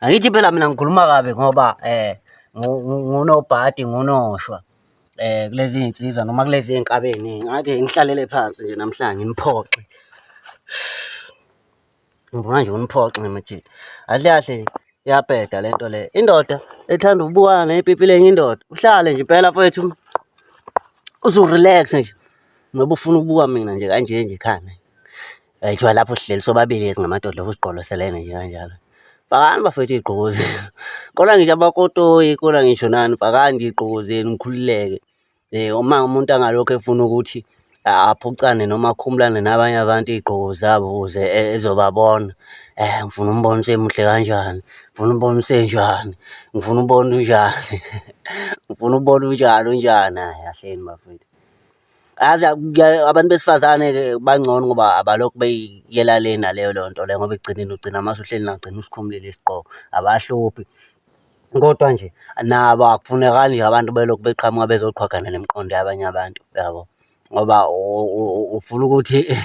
Angithi phela mina ngikhuluma kabi ngoba ngunobhadi ngunoshwa kulezi iy'nsizwa noma kulezi iy'nkabi ey'ningi. Ngathi ngihlalele phansi nje namhlanje nginiphoxe. Ngifuna nje uniphoxe ngithi kahle kahle iyabheda le nto le. Indoda ethanda ukubukana nepipi lenye indoda, uhlale nje impela mfethu uzu-relax-e nje ngoba ufuna ukubuka mina nje kanje nje ekhanda. Kuthiwa lapho sihleli sobabili singamadoda lokhu sigqoloselene nje kanjalo. Fakani bafethu iy'gqoko zenu. Kona ngisho amakotoyi, kona ngisho nani, fakani nje iy'gqoko zenu nikhululeke. Uma umuntu angalokhu efuna ukuthi aphucane noma akhumulane nabanye abantu iy'gqoko zabo ukuze ezobabona. Ngifuna umbona usemuhle kanjani, ngifuna umbona usenjani, ngifuna umbona unjani, ngifuna umbona unjani unjani. Hhayi kahleni bafethu. Yazi abantu besifazane-ke bangcono ngoba abalokhu beyiyela le naleyo leyo nto leyo ngoba ekugcineni ugcina mase uhleli naye ugcina usikhumulile isigqoko, abahluphi. Kodwa nje nabo akufunekali nje abantu belokhu beqhamuka bezoqhwagana nemiqondo yabanye abantu, uyabo? Ngoba ufuna ukuthi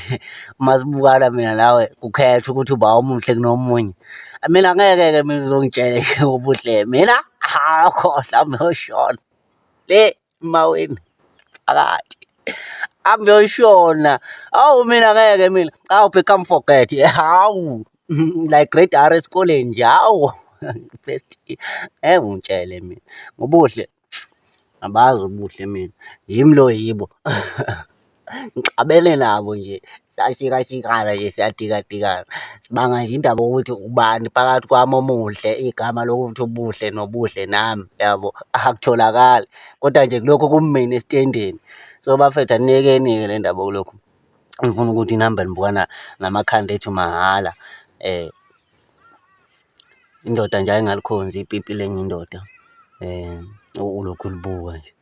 uma sibukana mina nawe kukhethwe ukuthi uba omuhle kunomunye. Mina ngeke-ke mina uzongitshela nje ubuhle mina, hawu khohlwa ngiyoshona le emaweni phakathi. Hambe uyoshona. Awu mina ngeke mina. Awu become forget. Hawu. Like grade R esikoleni nje hawu. First ngeke ungitshele mina. Ngobuhle abazi ubuhle mina. Yimi lo yibo. Ngixabene nabo nje siyashikashikana nje siyadikadikana. Sibanga nje indaba yokuthi ubani phakathi kwami omuhle, igama lokuthi ubuhle nobuhle nami yabo akutholakali. Kodwa nje kulokhu kumina esitendeni. So bafethu aniyekeni-ke le ndaba yokulokhu nifuna ukuthi nihambe nibukana namakhanda ethu mahhala. Indoda nje ayingalikhonzi ipipi lenye indoda ulokhu ulibuka nje.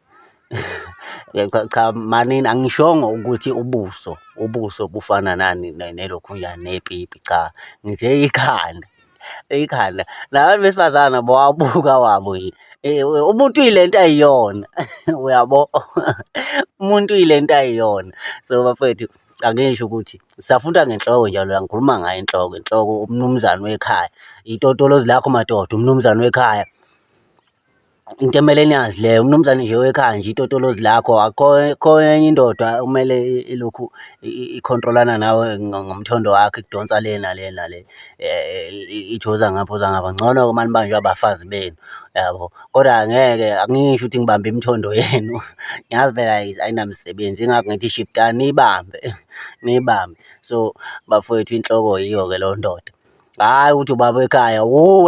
Cha, cha manini angishongo ukuthi ubuso, ubuso bufana nani nelokhunjani nepipi, cha ngithe ikhanda, ikhanda. Nabantu besifazane bawabuka wabo nje. Umuntu uyile nto ayiyona, uyabo? Umuntu uyile nto ayiyona. So bafethu angisho ukuthi sisafunda ngenhloko njalo la ngikhuluma ngayo inhloko, inhloko umnumzane wekhaya, itotolozi lakho madoda, umnumzane wekhaya. Into emele niyazi leyo, umnumzane nje wekhaya nje itotolozi lakho akukho enye indoda okumele ilokhu ikhontrolana nawe ngomthondo wakho ikudonsa le nale nale ithi woza ngapha woza ngapha. Ngcono-ke uma nibanjwe abafazi benu, yabo. Kodwa angeke angisho ukuthi ngibambe imithondo yenu, ngiyazi phela ayinamsebenzi yingakho ngithi shiftani niyibambe, niyibambe. So bafowethu inhloko yiyo-ke leyo ndoda. Hhayi ukuthi ubaba ekhaya wuwe.